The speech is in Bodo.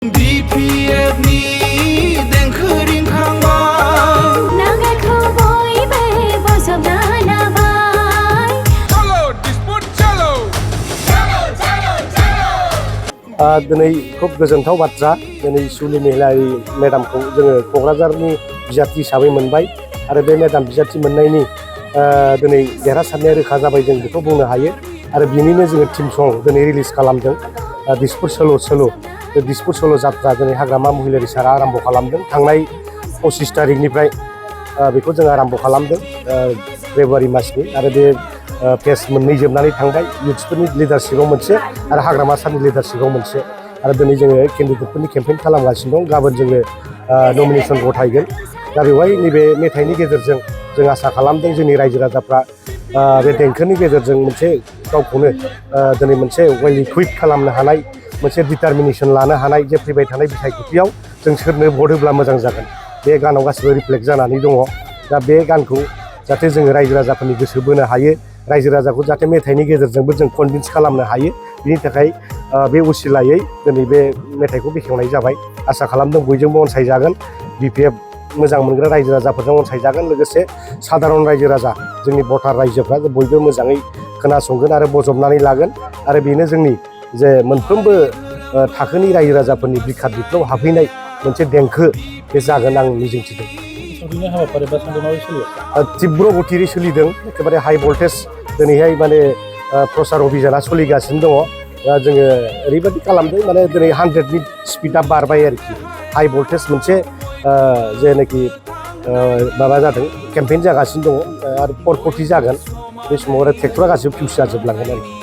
दिनै खुब गोजोनथाव बाथ्रा दिनै सुलि महिलारि मेडामखौ जोङो क'क्राझारनि बिजाथि हिसाबै मोनबाय आरो बे मेडाम बिजाथि मोननायनि दिनै देरहासारनाया रोखा जाबाय जों बेखौ बुंनो हायो आरो बिनिनो जोङो टीम सं दिनै रिलिज खालामदों दिसपुर सोलो बे दिसपुर सोलो जात्रा दिनै हाग्रामा महिलारि सारा आरम्भ खालामदों थांनाय 25 तारिखनिफ्राय बेखौ जों आरम्भ खालामदों फेब्रुवारि मासनि आरो बे फेज मोननै जोबनानै थांबाय इउथ्सफोरनि लिडारशिपआव मोनसे आरो हाग्रामा सारनि लिडारशिपआव मोनसे आरो दिनै जोङो केन्डिडेटफोरनि केम्पेइन खालामगासिनो दं गाबोन जोङो नमिनेसन गथायगोन दा बेवहाय नैबे मेथाइनि गेजेरजों जों आसा खालामदों जोंनि रायजो राजाफ्रा बे देंखोनि गेजेरजों मोनसे गावखौनो दिनै मोनसे वेल इकुइप खालामनो हानाय मोनसे डिटारमिनेसन लानो हानाय जे फैबाय थानाय बिसायख'थियाव जों सोरनो भट होब्ला मोजां जागोन बे गानाव गासिबो रिफ्लेक्ट जानानै दङ दा बे गानखौ जाहाथे जोङो रायजो राजाफोरनि गोसो बोनो हायो रायजो राजाखौ जाहाथे मेथाइनि गेजेरजोंबो जों कनभिन्स खालामनो हायो बिनि थाखाय बे उसिलायै दिनै बे मेथाइखौ बेखेवनाय जाबाय आसा खालामदों बयजोंबो अनसायजागोन बिपिएफ मोजां मोनग्रा रायजो राजाफोरजों अनसायजागोन लोगोसे साधारन रायजो राजा जोंनि भटार रायजोफ्रा बयबो मोजाङै खोनासंगोन आरो बजबनानै लागोन आरो बेनो जोंनि जे मोनफ्रोमबो थाखोनि रायजो राजाफोरनि बिखार बिफ्राव हाबहैनाय मोनसे देंखो बे जागोन आं मिजिंथिदों तीव्र गतियै सोलिदों एखेबारे हाई भल्टेज दिनैहाय माने प्रचार अभियाना सोलिगासिनो दङ दा जोङो ओरैबायदि खालामदों माने दिनै 100नि स्पिडआ बारबाय आरोखि हाई भल्टेज मोनसे जेनाखि माबा जादों केम्पेइन जागासिनो दङ आरो 440 जागोन बे समाव आरो ट्रेक्टरा गासिबो फिउस जाजोबलांगोन आरोखि